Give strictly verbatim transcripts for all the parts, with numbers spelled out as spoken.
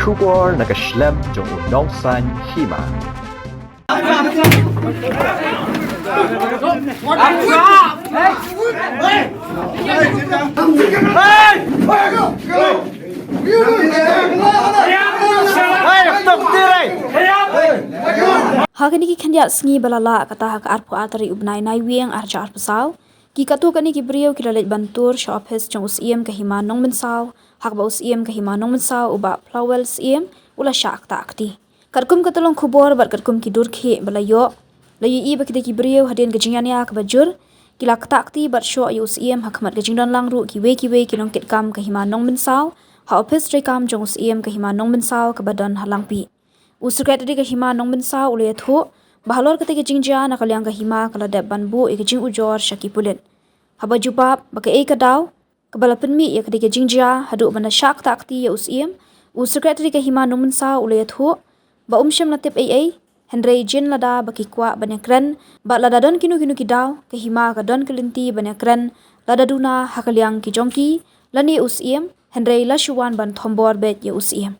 Khubor na ka shlem jong u nongsaiñ hima. Ha kine ki khyndiat sngi ba la leit kata ha ka arphew ar tarik u bnai Naiwieng arhajar arphew saw, ki katto katne ki briew ki la leit ban tur sha ophis jong u Syiem ka Hima Nongmynsaw, ha kaba u Syiem ka Hima Nongmynsaw u Bah Plawel Syiem u la shah ktah kti. Katkum ka tyllong khubor bad katkum ki dur khih ba la ïoh, la ïohi ba kitei ki briew hadien ka jingïania kaba jur, ki la ktah kti bad shoh ïa u Syiem ha khmat ka jingdon lang ruh kiwei kiwei ki nongkitkam ka Hima Nongmynsaw ha ophis treikam jong u Syiem ka Hima Nongmynsaw kaba don ha Langpih. U Secretary ka Hima Nongmynsaw u la ïathuh ba halor katei ka jingjia na ka liang ka hima ka la dep ban buh ïa ka jingujor sha ki pulit. Haba jubab ba kaei ka daw kaba la pynmih ïa katei ka jingjia haduh ban da shah ktah kti ïa u Syiem, u Secretary ka Hima Nongmynsaw u la ïathuh ba um shym la tip ei ei, hynrei jin lada ba ki kwah ban ïakren bad lada don kino kino ki daw, ka hima ka don ka lynti ban ïakren lada duna ha ka liang ki jong ki lane u Syiem, hynrei la shu wan ban thombor beit ïa u Syiem.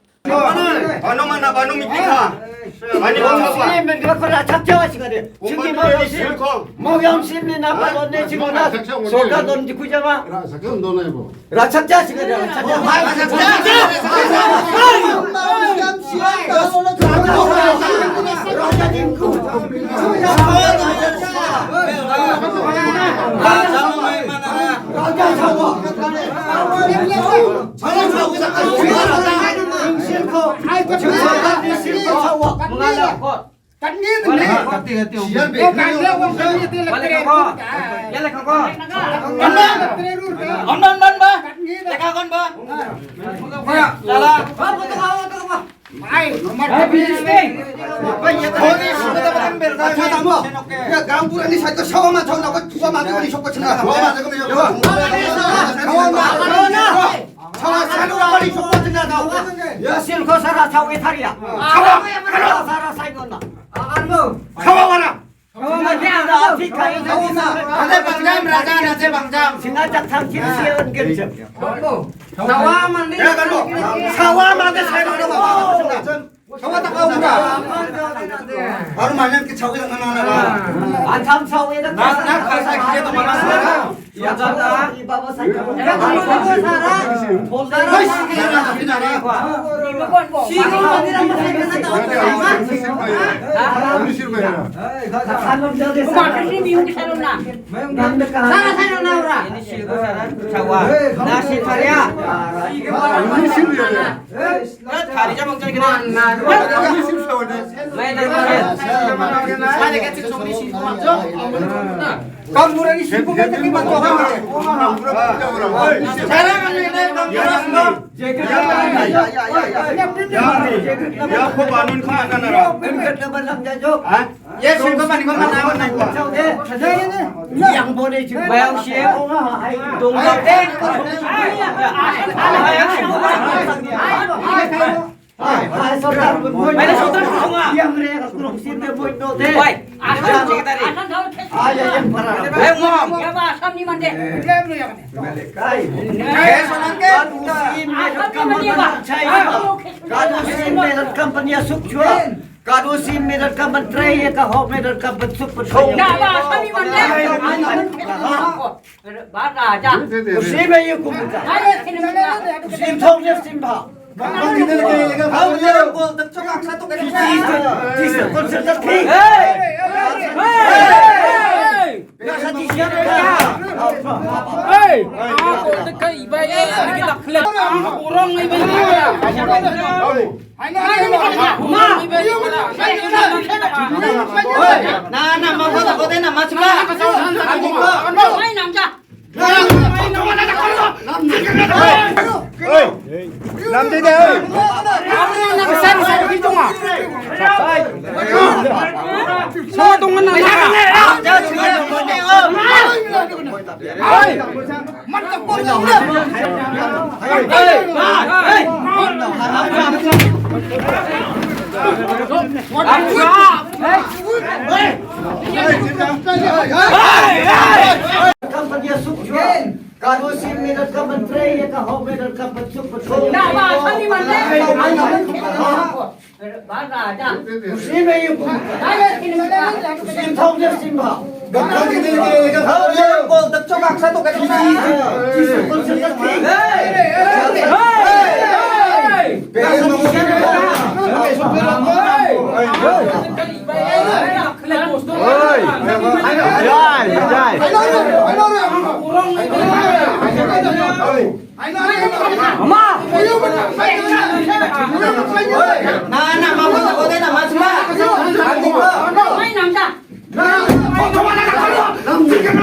Company suk chua. Kadu sim me dat kaman trei ya ka ho me dat kaman suk pun. Na ba sami man de. Ba raja. Sim me yu kum ta. Sim thong ne sim ba. Hey! Hey! Company suk chua. Kadu sim me dat kaman trei ya ka ho me dat kaman suk pun.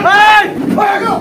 Hey!